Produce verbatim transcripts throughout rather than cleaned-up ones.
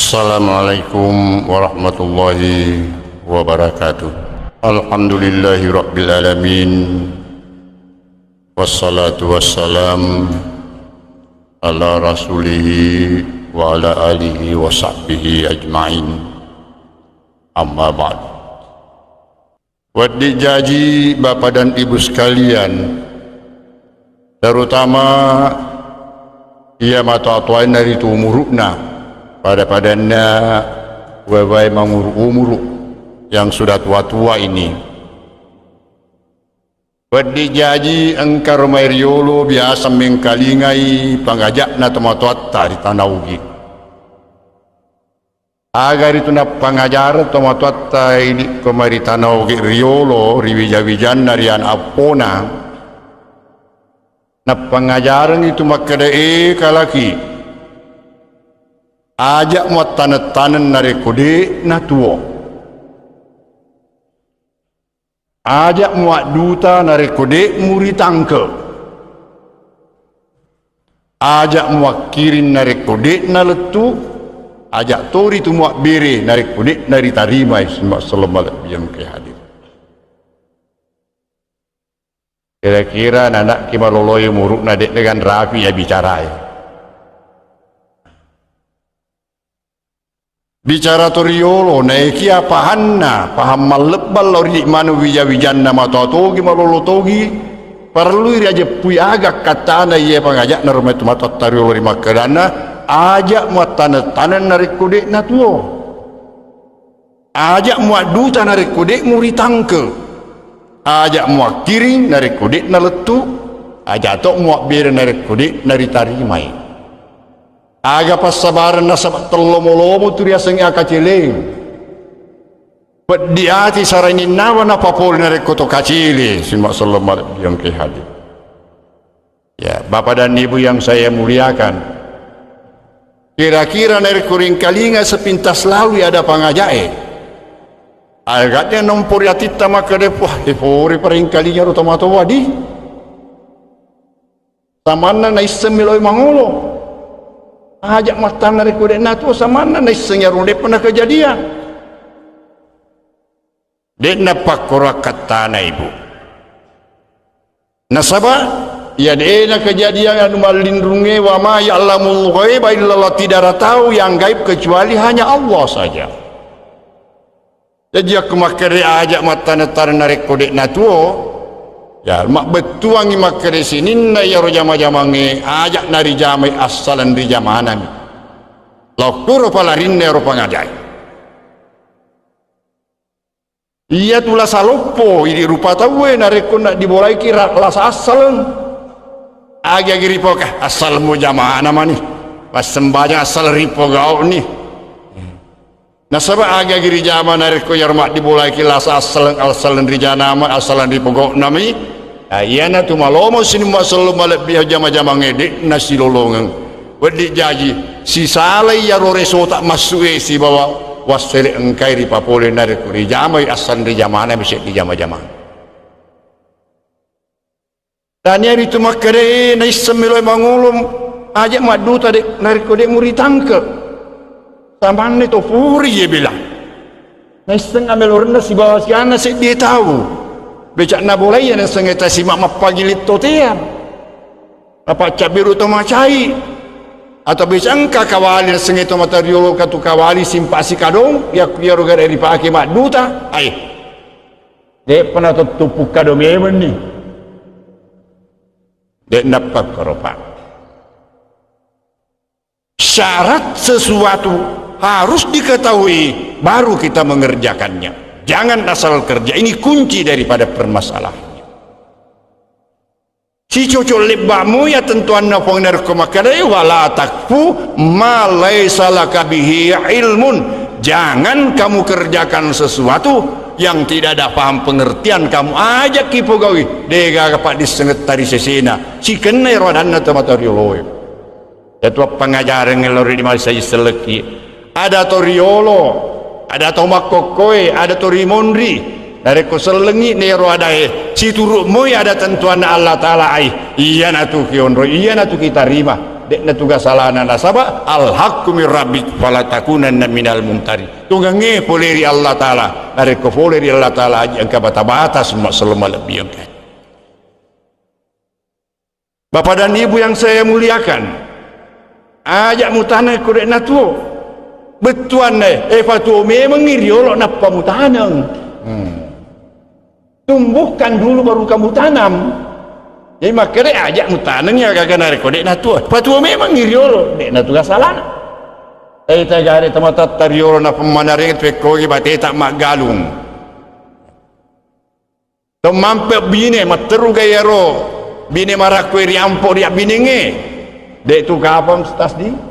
Assalamualaikum warahmatullahi wabarakatuh. Alhamdulillahi rabbil alamin. Wassalatu wassalam ala rasulihi wa ala alihi wa sahbihi ajma'in. Amma ba'd. Wedding jaji, Bapak dan Ibu sekalian, terutama iya matoa-toainna ritu umuru'na, pada-padanna wae-wae manguru-umuru yang sudah tua-tua ini. Wedding jaji engka ro mai riolo biasa mengkalingai pangaja'na tomatoatta ri Tana Ogi. Aga ritu nappangajareng tomatoatta idi ko mai ri Tana Ogi riolo, ri wija-wijanna, ri ana' appona. Nappangajareng itu makkeda, "E kalaki, aja' muattaneng-taneng narekko de' natuo. Aja' muadduta narekko de' muritangke. Aja' muakkiring narekko de' nalettu. Aja' tori tu muabbere narekko de' naritarimai." Sining makkeda malebbi engkae hadir. Kira-kira nana'ki maloloi umuru'na de' naganrapi iya bicarae. Bicara to riolo, naekia pahanna, pahang mallebbang lao ri maneng wija-wijanna, matoa togi, malolo togi, parellui riajeppui aga akkattana iya pangaja'na ro matu-, matoatta riolo ri makkedanna, aja' muattaneng-taneng narekko de' natuo. Aja' muadduta narekko de' muritangke. Aja' muakkiring narekko de' nalettu. Aja' to muabbere narekko de' naritarimai. Aga passabareng nasaba' tellomo-lomo tu riasengnge akaceleng. Peddi ati sarainnawa napapole narekko to kacele, sining makkeda malebbi engkae hadir. Ya, Bapak dan Ibu yang saya muliakan, kira-kira narekko ringkalinga sepintas lalu ada pangaja'e, agadde nompo ri atitta makkeda, "Wah, e pori paringkalinga ro tomatoa di." Samanna naisseng meloi mangolo. Aja' mattanna rekko de' natuo, samanna naisseng iyaro de'pa nakajadian. De' nappakkoro akkattana, Ibu. Nasaba' iya de'na kejadian anu mallinrungnge, wa ma ya'lamul ghaiba illallah, tidak ada tahu yang gaib kecuali hanya Allah saja. Jaji, akko makkeda aja' mattaneng-taneng narekko de' natuo, ya, mabbettuangngi makkeda sininna iyaro jama-jamangnge aja' narijamai, assaleng rijamanami. Lao kuro palarinna iyaro pangaja'e. Iyatu lasa loppo, idi rupa tauwe narekko nadibolaiki ra-, lasa assaleng. Agi-agi ripoka, assaleng mujamana mani. Massembajang assaleng ripogau'ni. Nasaba' agi-agi rijama narekko iyaro maddibolaiki lasa assaleng, assaleng rijanama, assaleng ripogau'nami. Ah, iyanatu malomo sining masellu malebbi jama-jamangnge de' nasilolongeng. Wedding jaji, sisalai iyaro resota massu'e sibawa wassele engkai ripapole narekko rijamai, assaleng rijamanami seddi jama-jamang. Tania ritu makkeda, "E, naisseng meloi mangolo, aja' madduta de', narekko de' muritangke." Samanna to puri ye bilang. Naisseng amelorenna sibawa siana seddi tau. Beca'na bolai ya naisseng eta sima mappagili' toteang. Apa cabbiru to macai. Atau beca engka kawali naisseng to mata riolo katu kawali simpa sikadong, ya, iyaro gare ripake madduta. Ai. De'pa natottuppu kado memenni. De' nappakkoro, Pak. Syarat sesuatu harus diketahui, baru kita mengerjakannya. Jangan asal kerja. Ini kunci daripada permasalahannya. Sicoco' lebba'mu ya tentuanna Puang narekko makkeda, "Wala takfu ma laisa laka bihi ilmun." Jangan kamu kerjakan sesuatu yang tidak ada paham pengertian kamu. Aja' ki pogaui, de'gaga paddissengetta ri sesena. Sikenna ero adanna to mata rioloe. Iyatu appangajareng lao ri masa isellekki. Ada to riolo, ada to makkokkoe, ada to rimonri. Narekko sellengngi nero adae, situru' moi ada tentuanna Allah Ta'ala ai. Iyanatu kionroi, iyanatu kitarima. De'na tuga salana nasaba al-haqqu min rabbik fala takunanna minal mumtari. Tugangnge pole ri Allah Ta'ala, narekko pole ri Allah Ta'ala aji engka bata-bata summa sellemma lebbi engka. Bapak dan Ibu yang saya muliakan, aja mutaneng ko de'na tuo. Bettuanna, eh, fatuo memengngi riolo nappa mutaneng. Hmm. Tumbuhkan dulu baru kamu tanam. Jadi makkeda aja mutaneng ya gaga narekko de'na tuo. Fatuo memengngi riolo, de'na tuga salana. Eh, tegare tematatta riolo na pemmanareng pekkogi bateta maggalung. Temmampe bine, matteru ga iyaro bine marakko ri ampo ri abbinengnge. De' tu kapang tasdi.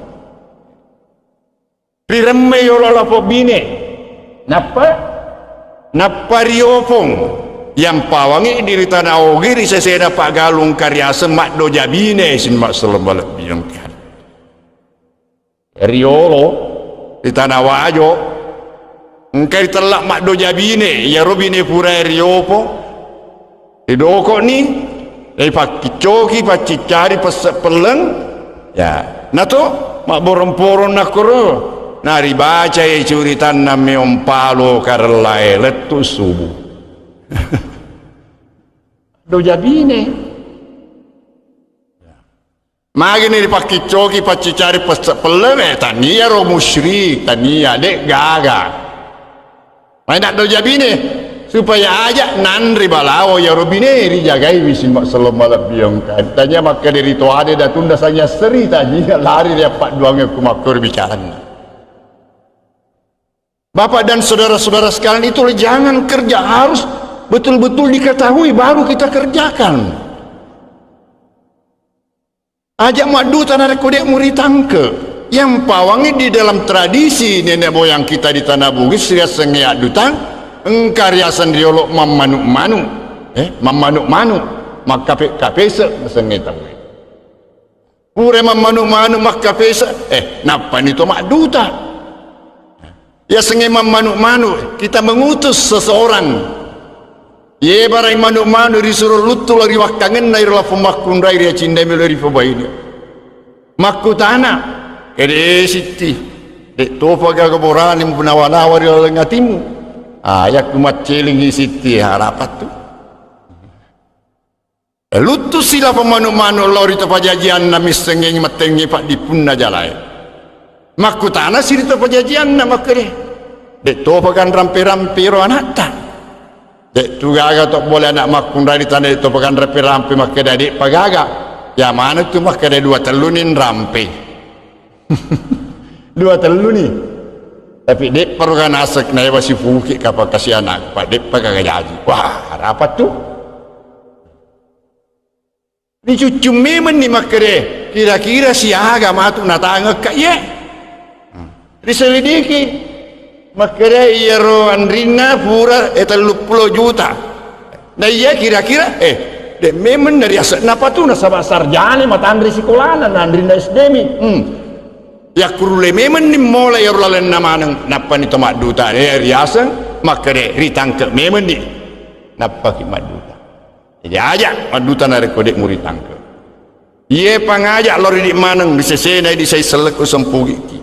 Riremme yolo lapo bine. Nappa, nappa riopong. Yang pawangi diri tana ogi ri sesena paggalung kariaseng maddoja bine simma sellemma lebbi engka. Riolo, ri Tana Wajo, engka ritella maddoja bine, iyaro bine purae riopo, ridoko'ni, ripakkiccoki, pacciccari pesse pelleng, ya, nato mabborong-porong nakkoro, naribacai curitanna meong palo karellae lettu subuh. Doja bine. Magini ripakkiccoki paccicari pesse pelleng, eh, tania ro musyrik, tania, de' gaga. Mai naddoja bine, supaya aja nanre balawo iyaro bine rijagai wi simma sellemma lebbi engka. Tania makkeda ri toade datunda sanya seri tania lari ri appadduangnge ku makkoro bicaranna. Bapak dan saudara-saudara sekalian, itu jangan kerja, harus betul-betul diketahui baru kita kerjakan. Aja madduta narekko de' muritangke. Yang pawangi di dalam tradisi nenek moyang kita di Tanah Bugis riasengnge addutang, engka riaseng riolo mammanu-manu, eh, mammanu-manu, makkape-kapese nasengnge tauwe. Pura mammanu-manu makkapesa, eh, nappani to madduta. Yasengnge mammanu-manu, kita mengutus seseorang. Ye barai manu-manu risuro luttu lao ri wakkangenna iro lapong makkunrai ri acinnai melo ripobaine. Makkutana, ede sitti, de' topa gaga borani munawa-nawa ri laleng atimu. Ah, yakku maccelingi sitti, harapattu. Luttusi lapong manu-manu lao ri to pajajianna missengngengi mattengngi paddippunna jalae. Makkutanasi ri to pajajianna makkede, "De' topa kan rampe-rampe ro anatta?" De' tu gaga to bole ana' makkunrai ri tana de' topa kan rampe-rampe makkeda, "De' pa gaga." Ya maneng tu makkeda dua telluni nrampe. Dua telluni. Tapi de' pa ro ga naseng naewa sipuki kapang kasi anak, pa de' pa gaga jaji. Wah, rapat tu. Ricuccung memenni makkede, kira-kira siaga matu natangekka iye? Riselidiki makkede iyaro anrinna pura, eh, telluppulo juta. Na iya kira-kira, eh, de' memeng nariaseng napatu nasaba sarjana matanre sikolana na anrinna S D mi. Hmm. Yakkurulle memenni mola iyaro lalenna maneng, nappani to madduta, eh, riaseng makkede ritangke memenni. Nappaki madduta. Jadi aja madduta narekko de' muritangke. Iye pangaja lao ridi maneng ri sesena idi sai sellekku sempugikki.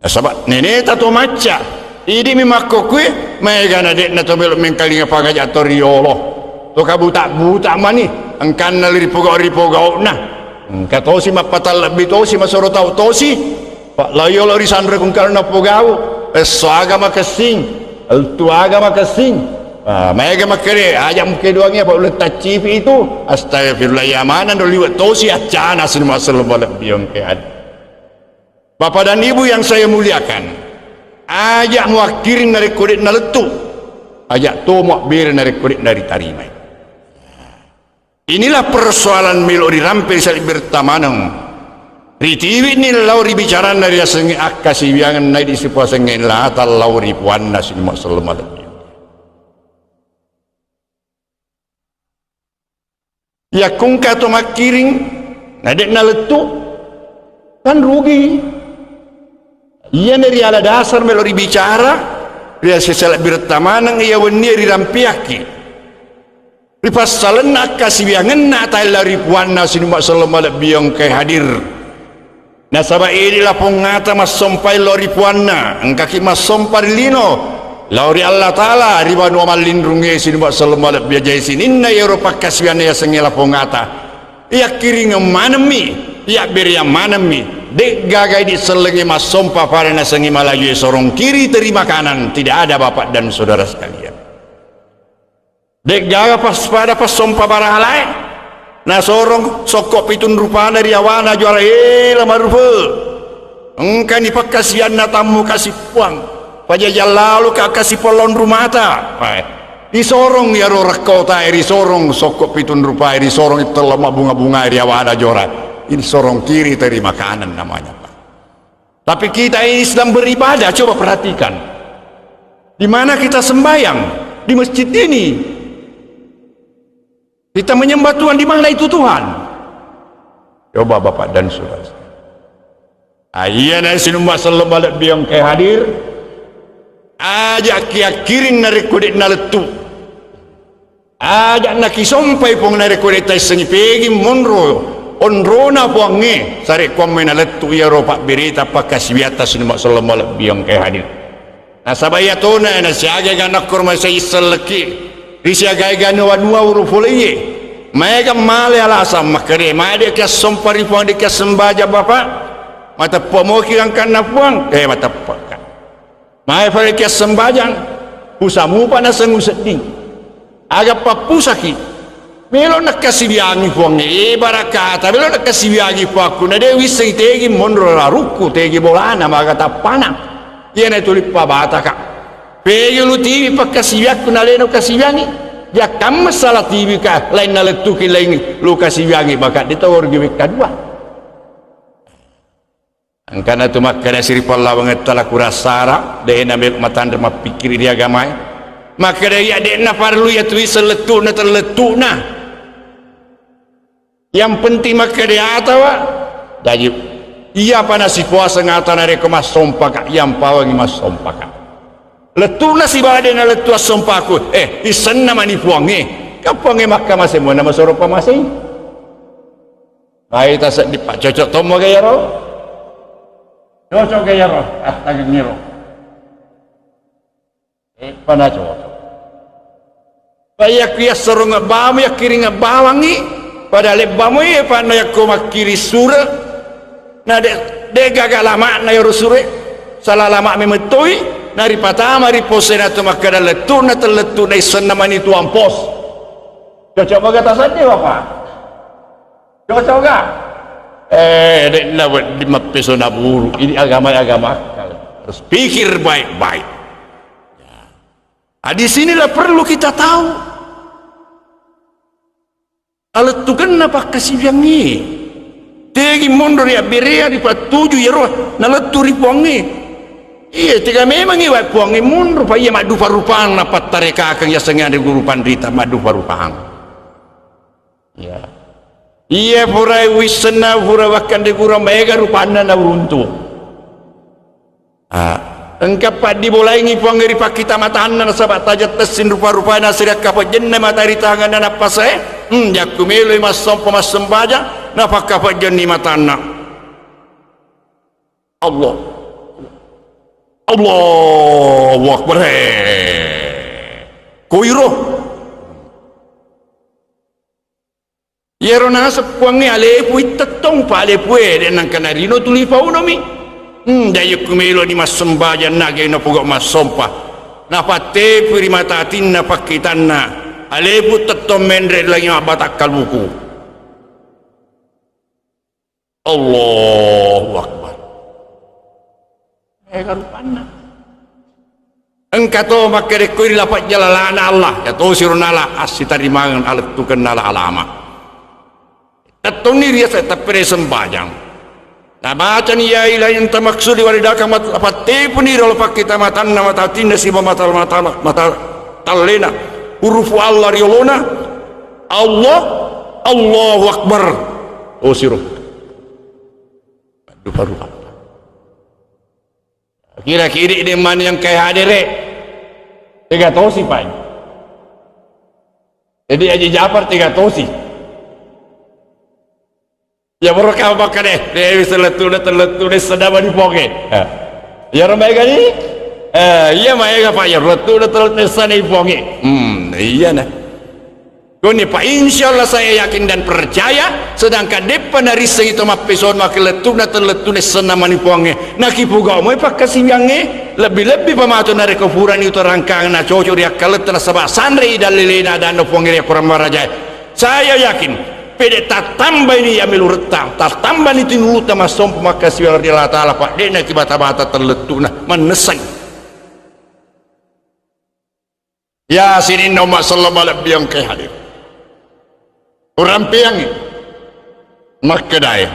Nasaba neneta to macca, idi mi makkokkue, maegana de'na to melo mengkalinga pangaja to riolo. To kabuta-buta mani, engkanna ripogau-ripogau'na. Engka tosi mappatallebbi tosi, masoro tau tosi. Pa lao yolo ri sanre kungkal napogau, esso aga makessing, eltu aga makessing. Ah, maega makkede, aja mukedoangi apa uleng taccipi itu. Astagfirullah, ya maneng do liwe' tosi accana sini masello malebbi engke adi. Bapak dan Ibu yang saya muliakan, aja muakkiring narekko de' nalettu, aja to muabbere narekko de' naritarimai. Inilah persoalan melo rirampe ri salebbiretta maneng. Ritiwi'ni lao ri bicaranna riasengnge akkasiwiangenna idi sipuasengnge lata lao ri puanna sining masello malebbi. Yakkungka to makkiring, na de' nalettu, kan rugi. Iyana riala dasar melo ribicara, ri salebbiretta maneng iya wennie rirampeakki. Ripassalenna akkasiwiangenna taella ri puanna sining masello malebbi engkae hadir. Nasaba idi lapong ata massompai lao ri puanna, engkaki massompa ri lino, lao ri Allah Ta'ala, ri wanua mallinrungnge sining umma selleng malebbi ajai sininna iyaro pakkasiwianna yasengnge lapong ata. Iyakkiringeng manemmi, iyabbereang manemmi, de'gaga idi sellengnge massompa pada nasengnge malajue sorong kiri terima kanan, tidak ada bapak dan saudara sekalian. De'gaga pas-, pada passompa barahalae, nasorong sokko pitung rupana ri awana juara, ela marufe. Engkani pakkasianna tammu kasi puang. Pajajang lalu ka kasi pollong rumata. Wae. Disorong iyaro rekkotae, risorong sokko pitung rupae, risorong itella mabbunga-bungae ri awana juara. Ini sorong kiri terima kanan namanya, Pak. Tapi kita ini sedang beribadah, coba perhatikan. Di mana kita sembahyang? Di masjid ini. Kita menyembah Tuhan, di mana itu Tuhan? Coba Bapak dan Saudara. Ah, iyana sining umma selleng malebbi engkae hadir. Aja' kiakkiring narekko de' nalettu. Aja' nakisompai Puang narekko de' taissengngi pegi monro onrona Puangnge, sarekkuammengngi nalettu iyaro pabbereta pakkasiwiatta sining umma selleng malebbi engkae hadir. Nasaba iyatona nasiaga ga nakkoro masei sellekki, risiagae ga nuwa-nuwa uro foleye. Maega male alasang makkeda, "Mae de' kiassompa ri Puang, de' kiassembajang, Bapak? Mateppa moki gangkanna Puang?" Eh, mateppa ka. Mae fale kiassembajang, pusa mupa naseng usedding. Aga pappusaki? Melo nakkasiwiangi Puangnge, eh, barakata, melo nakkasiwiangi Puakku, na de' wissengngi tegi monro larukku, tegi bolana, maga tappana. Iyana tuli pabataka. Pegi lu tiwi pakkasiwiakku na leno kasiwiangi? Jakkamma sala tiwi ka, lain nalettuki laing lu kasiwiangi, baka de' tau rugi wekka dua. Engkana tu makkeda siri pallawangetta la kurassara, de'na melo matanre mappikkiri ri agamae. Makkeda iya de'na parellu iya tu isseng lettu'na tellettu'na. Yang penting makkeda atawa, jaji, iyapa nasipuaseng ata narekko massompaka, yang pawangi massompaka. Lettu'na sibawa de'na lettu assompaku, eh, issenna mani Puangnge. Ka Puangnge makkamase muanna masoro pamasei. Baita seddi, Pak. Cocok tommo ga iyaro? Cocok ga iyaro? Attagengngiro. Eh, pana cocok. Payakku yassarong bawang, yakkiring bawangngi, pada lebba moi, eh, panna yakko makkiring sure. Na de, de gaga lama'na iyaro sure. Sala lama' memettoi, na ripatama ri posena tu makkeda lettu'na tellettu'na issenna mani tuang pos. Cocok moga tasadde, Bapak? Cocok ga? Eh, de'na wedding mappesona buru. Ini agama, agama akal. Harus pikir baik-baik. Ya. Ah, di sinilah perlu kita tahu. Alettukenna pakkasiwiangngi. Tegi monro ri abberea, ripattuju iyaro nalettu ri Puangnge. Iya, tega memangngi wae Puangnge monro, pa iya maddupa-rupang napattarekakeng yasengnge anre guru panrita maddupa-rupang. Iya. Iya, pura wissenna, pura wakkanre guru, maega rupanna nauruntu. Ah, engka paddibolaingi Puang ri pakkita matanna, nasaba tajang tessing rupa-rupana, siri akkapejjenna mata ri tanganna, nappa sae, hmm, jakku meloi massompa massembajang, napakkapejjenni matanna. Allah. Allahu Akbar. Koiro. Iyaro naseng Puangnge, "Alepui tettong, pa alepue, de' nangka narino tuli faunomi." Hmm, jaji ku meloni massembajang, nagai napogau massompa. Napattepui ri mata atinna pakkitanna, "Alepu tettong menre ri langi mabbatakkaluku." Allahu Akbar. Ega rupanna. Engka to makkedekko ri lapang jalalana Allah, ya tosiro nala assitarimangeng alettukenna la alama. Tettonni riaseng teppere sembajang. Nabacani ya ilahi anta maksudi waridaka mat-, pattepuni ri olo pakkita matanna, mata atinna siba mata, mata, mata tallena. Hurufu Allah ri olona. Allah, Allahu Akbar. Tosiro. Dupa-rupa. Kira-kira de' mani engkae hadere. Tega tosi, Pak. Jadi Haji Jafar tega tosi. Iya, baru kau makkeda, de' bisa lettu'na tellettu'na senna mani Puangnge. Eh. Iya, ro maega ni? Eh, iya, maega, Pak, iya, lettu'na tellettu'na senna mani Puangnge. Hmm, iya na. Koni, Pak, insya Allah saya yakin dan percaya, sedangkan de'pa narissengi to mappesona makkeda lettu'na tellettu'na senna mani Puangnge. Nakipogau moi pakkasiwiangnge, lebbi-lebbi pa matu narekko purani utarangkang nacoco ri akkaletta nasaba sanrei dallelena adanna Puangnge ri akkorang marajae. Saya yakin, pede tattambaini iya meluretta, tattambani tinulutta massompa makkasiwiang ri Allah Ta'ala, Pak, de'na kibata-bata tellettu'na, mannessai. Ya, sininna umma selleng malebbiang ke hadir. Urampeangngi. Makkedae.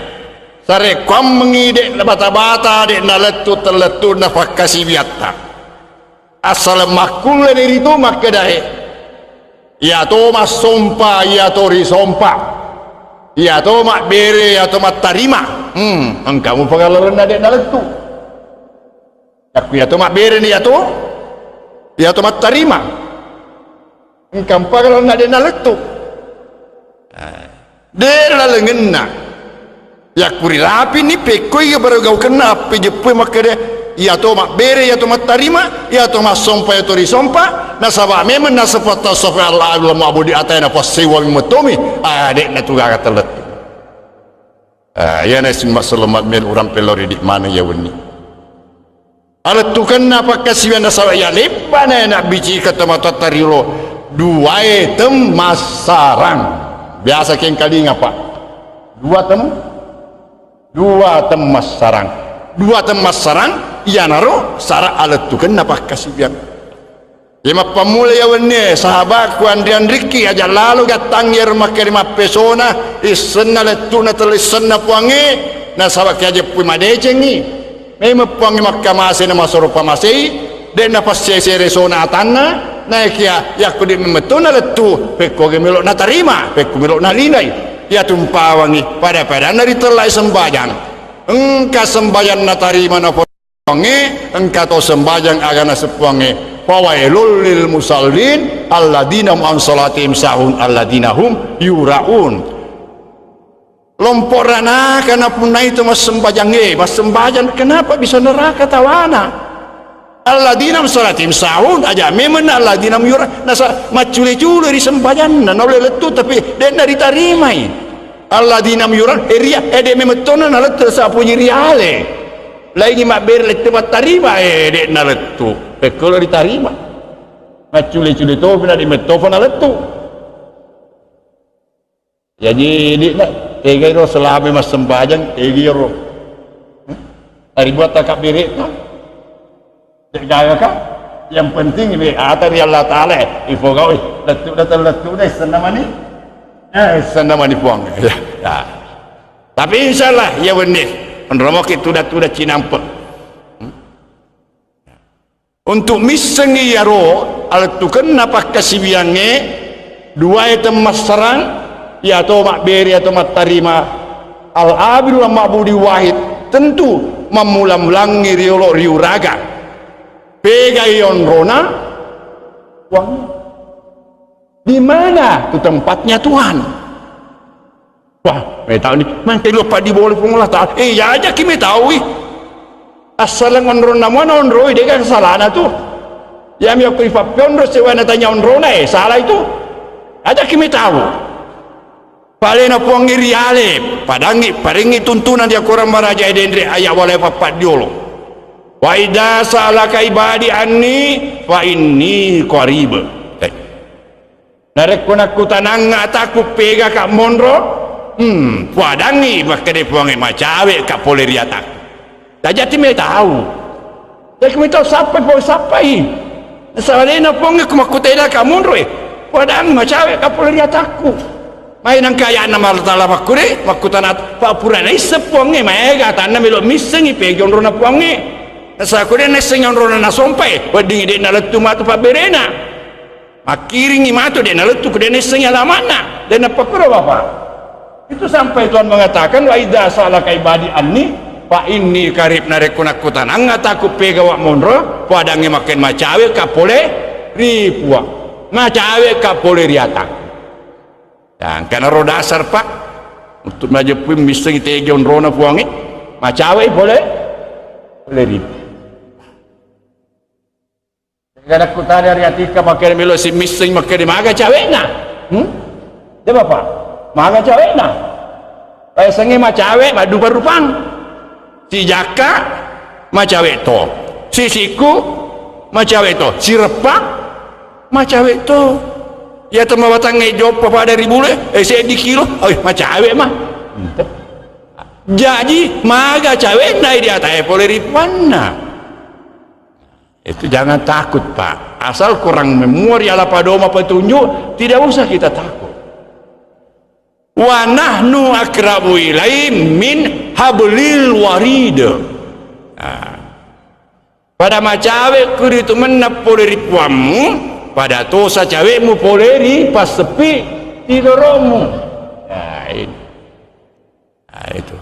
Sarekkuammengngi de' nabata-bata, de' nalettu tellettu'na pakkasiwiatta. Assaleng makkulleni ritu makkedae. Iyato massompa, iyato risompa. Iyato mabbere, iyato mattarima. Hmm, engka mupagalarenna de' nalettu. Yakku iyato mabbereni iyato, iyato mattarima. Engka mpagalarenna de' nalettu. Eh, de' lalengenna. Yakku rilapini pekkoi baru gaukenna appejeppue makkeda, iyato mabbere, iyato mattarima, iyato massompa, iyato risompa, nasaba memeng nasaba tasawuf Allah Abdullah Ma'budi ataena passewwa memmettomi, ah, de' natugaga tellettu. Ah, iyana simma selamat mel urang pello ridi' maneng iya wenni. Alettukenna pakkasiwiang nasaba iya lebbana iya nabbicika tomatoatta riolo duae temmassarang. Biasa kengkalinga, Pak. Dua tem-, dua temmassarang. Dua temmassarang iyanaro sara alettukenna pakkasiwiang. Iya mappammula iya wennie, sahabatku, anri-anrikki, aja' lalo gattangngi ero makkeda mappesona, issenna lettu'na tellissenna Puangnge, nasaba' kiajeppui madecengngi. Memeng Puangnge makkamase na masoro pamasei, de' napassesere sona atanna, naekia yakko de' memettona lettu, pekkoge melo' natarima, pekko melo' nalinai. Iyatu mpawangngi pada-padanna ritellai sembajang. Engka sembajang natarima na Puangnge, engka to sembajang aga naseng Puangnge, "Fawailul lil musallin, alladzina hum an salatihim sahun, alladzina hum yuraun." Lompo ranaka napunnai to massembajangnge, massembajang kenapa bisa neraka tawana? Alladzina hum salatihim sahun, aja' memeng alladzina hum yura-, nasa maccule-cule ri sembajanna, naulle lettu tapi de' naritarimai. Alladzina hum yura-, eh, ria-, eh, de' memeng tona nalettu sapuji riale. Laingngi mabbere lettu mattarima, eh, de' nalettu. Pekkolo ritarima. Maccule-cule topi na de' mettofa nalettu. Jaji, de'na, tegai ro selama massempajang, tegai ro. Hah? Ari buat takabbere'ta. De' gaga ka? Yang penting, we, ata ri Allah Ta'ala, eh, ifogau, eh, lettu na tellettu na, issenna mani. Eh, issenna mani Puang. Ya, ya. Tapi insya Allah, iya wenni. Onromoki tuda-tuda cinampe'. Hmm? Untuk missengngi iyaro alettukenna pakkasiwiyangnge, duae temmassarang, iyato mabbere, iyato mattarima, al-abidu wal ma'budi wahid, tentu mammula-mulangngi riolo riuraga. Pegai onrona Puang. Di mana tu tempatnya Tuhan? Wah, metau ni, mangke lo paddi bole Puang Allah Ta'ala. Eh, ya aja ki metaui. Assaleng onronna muana onroi, de' gaga salana tu. Yami okko ifappionro sewana tanya onrona, eh, salah itu. Aja ki metau. Palena Puangnge riale, padangngi, parengngi tuntunan di akorang maraja edenre ayat wale pappaddiolo. "Wa idza sa'alaka ibadi anni fa inni qarib." Eh. Narekko nakkutanangnga atakku pegaka monro, hmm, puadangngi makkeda Puangnge, macawe'ka pole ri atakku. Tajati metau. Tapi metau sappai, pole sappai. Nasalena Puangnge ku makkutanaka monro, eh. Puadangngi macawe'ka pole ri atakku. Mai nangka aya'na Allah Ta'ala makkure, makkutana, fa pura naisseng Puangnge, maega atanna melo missengngi pegi onrona Puangnge. Nasaba ko de' naissengngi onrona nasompai, weddingngi de' nalettu matu pabberena. Makkiringngi matu, de' nalettu, de' naissengngi alama'na, de' napakkuro Bapa. Itu sampai Tuhan mengatakan, "Wa idza sa'alaka ibadi anni fa inni qarib." Narekko nakkutanangnga atakku pegawa monro, puadangngi makkeda macawe'ka pole ri Puang. Macawe'ka pole ri atakku. Ya, engkana ro dasar, Pak. Untuk majeppui missengi tegi onrona Puangnge, macawe pole, pole ritu. Kada kutanya ri atikka makkeda melo simisseng makkeda maga cawena. Hmm? De Bapak, maga cawena. Payasengnge macawe maddupa-rupang. Sijakka macawe to. Sisikku macawe to. Sireppa macawe to. Iya to mawatangnge joppa pada ri bule, eh, seddi kilo, oh, macawe ma. Jaji maga cawena idi atae pole ri puanna. Itu jangan takut, Pak. Asal kurang memori ala padoma petunjuk, tidak usah kita takut. Wa nahnu akrabu ilai min hablil warid. Nah. Pada macawe kuritu mennang pole ri puammu, pada tosa cawemu pole ri passeppi tigoromu. Nah, ini. Nah, itu.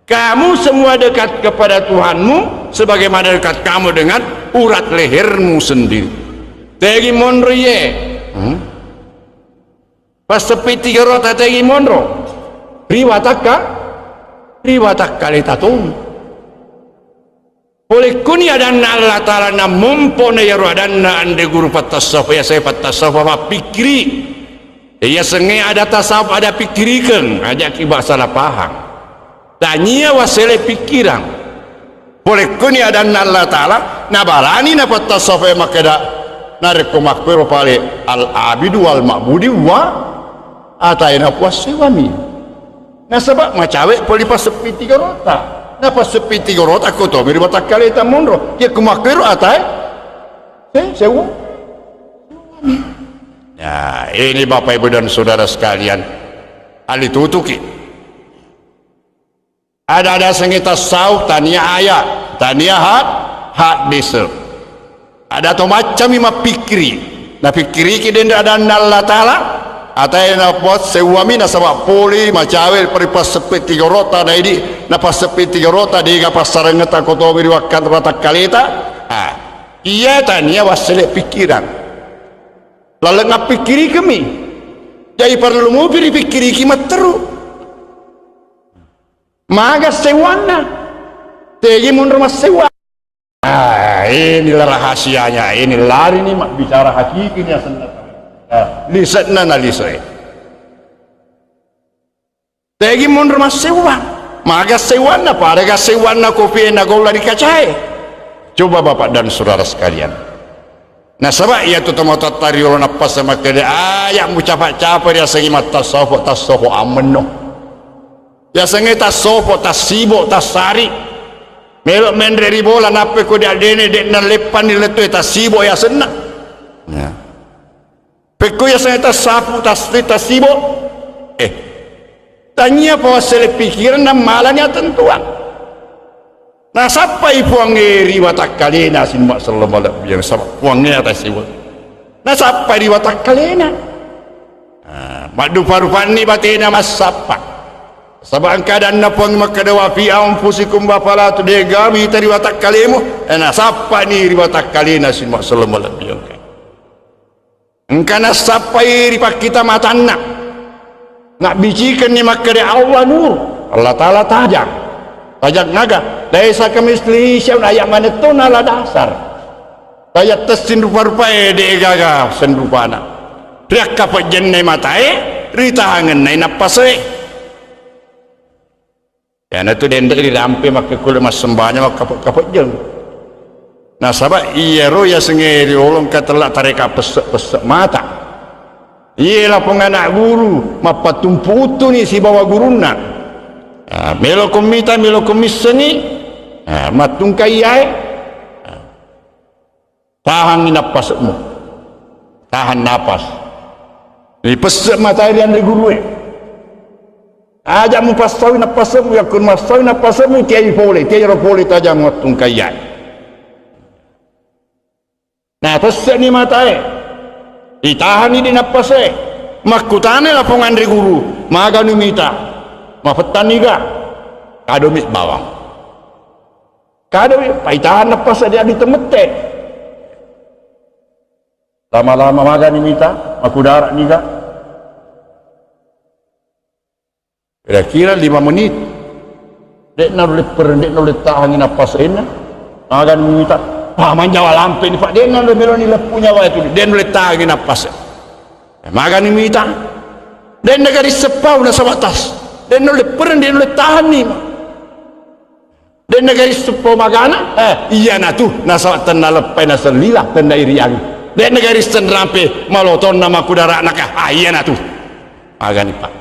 Kamu semua dekat kepada Tuhanmu sebagaimana dekat kamu dengan urat lehermu sendiri. Tegi monro ye. Hmm? Passeppi tiga rota tegi monro. Riwatakka, riwatakka leta tong. Polekkuni adanna Allah Ta'ala nammompo na iyaro adanna anre guru pattasawuf, ya saya pattasawuf mappikkiri. Iya sengnge ada tasawuf, ada pikkirikeng, aja ki ba salah paham. Tania wassele pikkirang. Polekkuni adanna Allah Ta'ala, nabarani napattasawuf makkeda, narekko makkero pale al-abidu wal ma'budi wa ataina puassewami. Nasaba macawe poli passeppi tiga rota. Na passeppi tiga rota ko tomi ri watakkaleta monro. Iya ko makkero atae, se-, sewa. Ya, ini Bapak Ibu dan Saudara sekalian, ali tutuki. Ada-ada sengi tasawuf, tania ayat, tania had-, hadis. Ada to maccami mappikkiri. Napikkiriki denre adanna Allah Ta'ala, atae napassewwami nasaba poli macawe ri passeppi tiga rota naidi, napasseppi tiga rota dega passarengeta ko tomi ri wakka-, watakkaleta. Ah, iya tania wassele pikkirang. Laleng appikkirikemi. Jadi parellu mupi ripikkiriki matteru. Maga sewwanna. Tegi monro massewwa. Ah, inilah rahasianya. Ini lari ni mabbicara hakiki ni asenna. Ah, lise'na na lise'e. Tegi monro massewwa. Maga sewwanna, pada ga sewwanna kopie na golla ri kacae. Coba Bapak dan Saudara sekalian. Nasaba iyatu tomatoatta riolo nappasa makkeda, "Aja mucapa-capa riasengi mattasawuf, tasawuf ammenno." Yasengnge tasawuf, tassibo, tassari. Melo menre ri bola, nappa ko diaddene, de' nalleppanni lettu, eh, tassibo yasenna. Ya. Pekko yasengnge tassapu, tas-, tassibo. Eh. Tania pa wassele pikiran, nammalani atentuang. Nasappai Puangnge ri watakkalena, sining umma selleng malebbiang, saba Puangnge atas siwa. Nasappai ri watakkalena. Ah, maddupa-rupanni batena massappa. Saba engka adanna Puang makkeda, "Wa fi anfusikum afala tu-," dega mita ri watakkalemu, eh, nasappani ri watakkalena, sining umma selleng malebbiang. Engka nassappai ri pakkita matanna. Nabbicikenni makkeda, "Allah nur." Allah Ta'ala tajang. Tajang aga? "Laisa kamitslihi syai'un," aya manetto nala dasar. Tajang tessing rupa-rupae, de gaga senrupana. Riakka pejjennai matae, ritahangennai nappasae. Iyanatu denre rirampe makkekkulle massembajang makkape-, kapejjeng. Nasaba iyaro yasengnge riolo engka tella tareka pesse-pesse mata. Iye lapong ana guru mappatumpu uttuni sibawa gurunna. Ah, meloko mita, meloko missengi, ah, mattungkai iyae. Ah. Tahangngi nappasemmu. Tahan napas. Ripesse matae ri anre gurue. Aja mupassau nappasemmu, yakko massaui nappasemmu, tiai pole, tiai ro pole tajang mattungkaiyae. Napesseni matae. Itahanni di nappase. Makkutana lapong anre guru, maganu mita. Mafettanniga? Kadomi bawang. Kadoi, paitahan nappasa dia ditemette. Lama-lama magani mita, makudara niga. Kira-kira lima menit. De'na nulle pereng, de'na nulle tahangi nappasenna. Magani mita, "Pak, manjawa lampe ni, Pak." De'na nulle meloni leppu nyawa itu, de'na nulle tahangi nappase. Eh, magani mita, de'na gari seppau nasaba tas. De'na nulle pereng, de'na nulle tahanni. De'na gari seppau magana, eh, iyana tu, nasaba tenna leppai nasellila, tenna iriangi. De'na gari senrampe malotonna makudara'na ka, ah, iyana tu. Magani, Pak.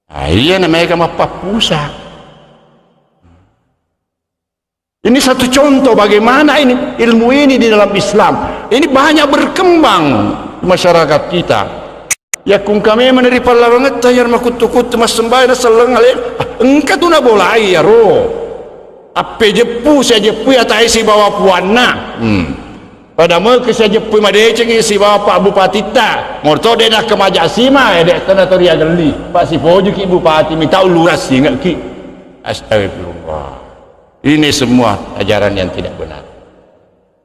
Ah, iya, namanya kan mappappusa. Ini satu contoh bagaimana ini ilmu ini di dalam Islam. Ini banyak berkembang di masyarakat kita. Ya kungkame meneri pallawangetta, ya makuttu-kuttu massembahyang selleng ale. Ah, engka tu nabolai ya ro. Appejeppu, siajeppu ya tai sibawa puanna. Hmm. Pada meke siajeppui madecengi sibawa Pak Bupatitta, morto de nakkemaja sima, eh, de tena to riagelli. Pak sipojuki Bupati, mitau lurah singekki. Astagfirullah. Ini semua ajaran yang tidak benar.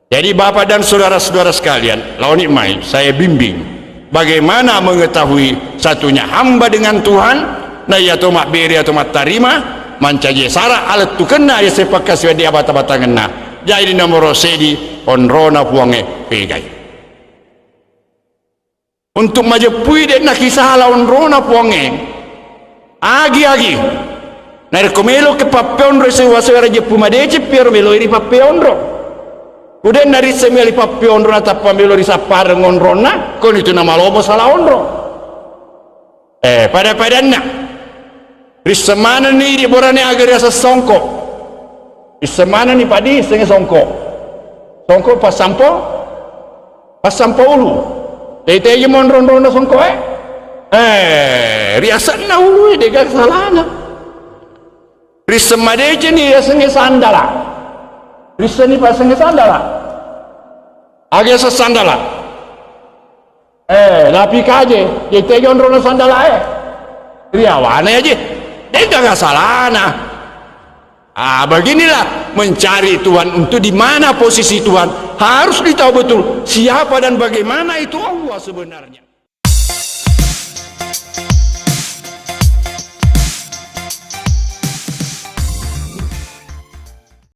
Jadi Bapak dan saudara-saudara sekalian, laoni mai saya bimbing. Bagaimana mengetahui satunya hamba dengan Tuhan? Na iya to mabbere atau mattarima, mancaji sara alettukenna iya seppakka siwedding abata-batangenna. Jadi nomoro sedi, onrona Puangnge pegai. Untuk majeppui de nakisala onrona Puangnge. Agi-agi. Narekko meloki pappeonro sewa-sewa rajeppu madeceng piaro meloi ripappeonro. Ku de narisseng melo ripappeonro natappa melo risappareng onronna, konitu namalomo sala onro. Eh, pada-padanna. Risseng manenni idi borane aga riaseng songko. Risseng manenni padi sengnge songko. Songko passampo, passampo ulu. Tei-tei monro-ronrona songko e. Eh, riasenna ulu e, dega salana. Risseng madeceng ni riasengnge sandala. Rissenni pasengnge sandala. Aga yaseng sandala? Eh, napi kaje, jai tega onrona sandala e. Riawana ya je. Dega salana. Ah, beginilah mencari Tuhan untuk di mana posisi Tuhan. Harus ditahu betul siapa dan bagaimana itu Allah sebenarnya.